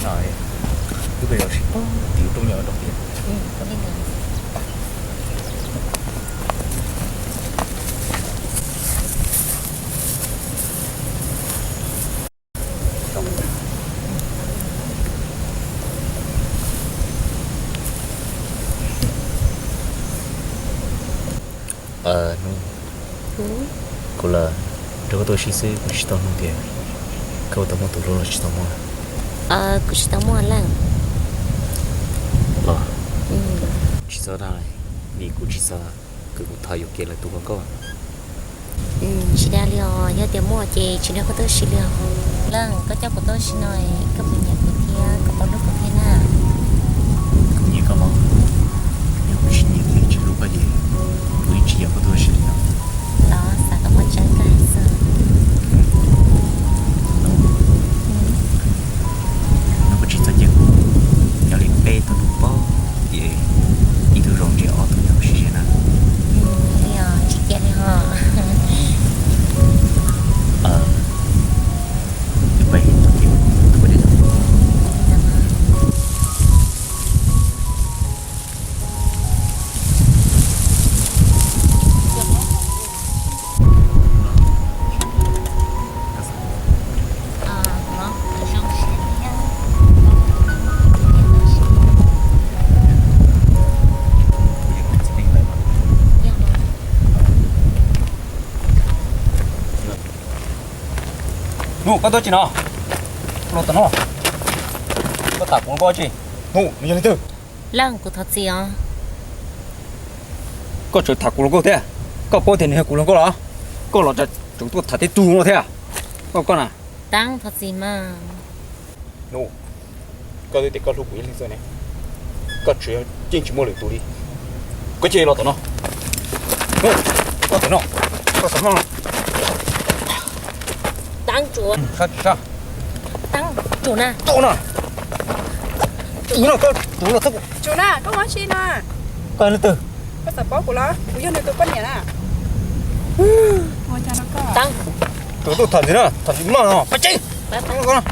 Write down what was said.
Twb peb yuav sib pab tim rooj nyob rau tiag. Hnub, kuv los nrog koj tuaj ua si xwb, kuv tsis tau hnov tias koj tau muaj tus hlub los tsis tau muaj. Kuv tsis tau muaj Leej. Los, tsis txhob dag, vim kuv tsis xav kom kuv tham yuam kev lawm tus hluas nkauj. Tsis dag li os, yog tias muaj ces tsis nrog koj tuaj ua si li os. Leej, koj coj kuv tuaj ua si no, koj puas nyiam kuv thiab koj puas hlub kuv thiab na? Kuv nyiam koj los, yog kuv tsis nyiam thiab tsis hlub koj ces kuv yeej tsis yuav koj tuaj ua si li os. Los xav kom muaj tseeb koj hais xwb. Hnub, hnub koj tsis txhob cia kuv nyob li peb tug hlub pab, ces ib tug zoo ntshe ob tug nyob sib ze na. Li os, tsis cia li os. Hnub, peb tus ces tus pab dej. Hnub, koj tuaj tsi no? Los tom no. Koj tham kuv hluas nkauj tsi? Hnub, nws yog leej twg? Leej, kuv thov txim os. Koj tseem tham kuv hluas nkauj thiab? Koj paub tias nws yog kuv hluas nkauj los? Koj los tseem tuaj tham tej tug no thiab? Koj, koj na. Teeb, thov txim mas. Hnub, koj twb tias koj hlub kuv ib leeg xwb ne, koj tseem yeej tsis muaj lwm tus li. Koj cia li los tom no. Hnub, los tom no, los tom no. Teeb, tsum. Sab tsis sab. Teeb, tsum na. Tsum na. Tsum na, koj tsum los txhob. Tsum na, koj ua si no. Koj leej twg? Koj xav paub kuv los? Kuv yog nws tus poj niam na. Teeb. Tsum tuaj tham ntxiv na, tham ntxiv maj no, pab tseeb. Koj no.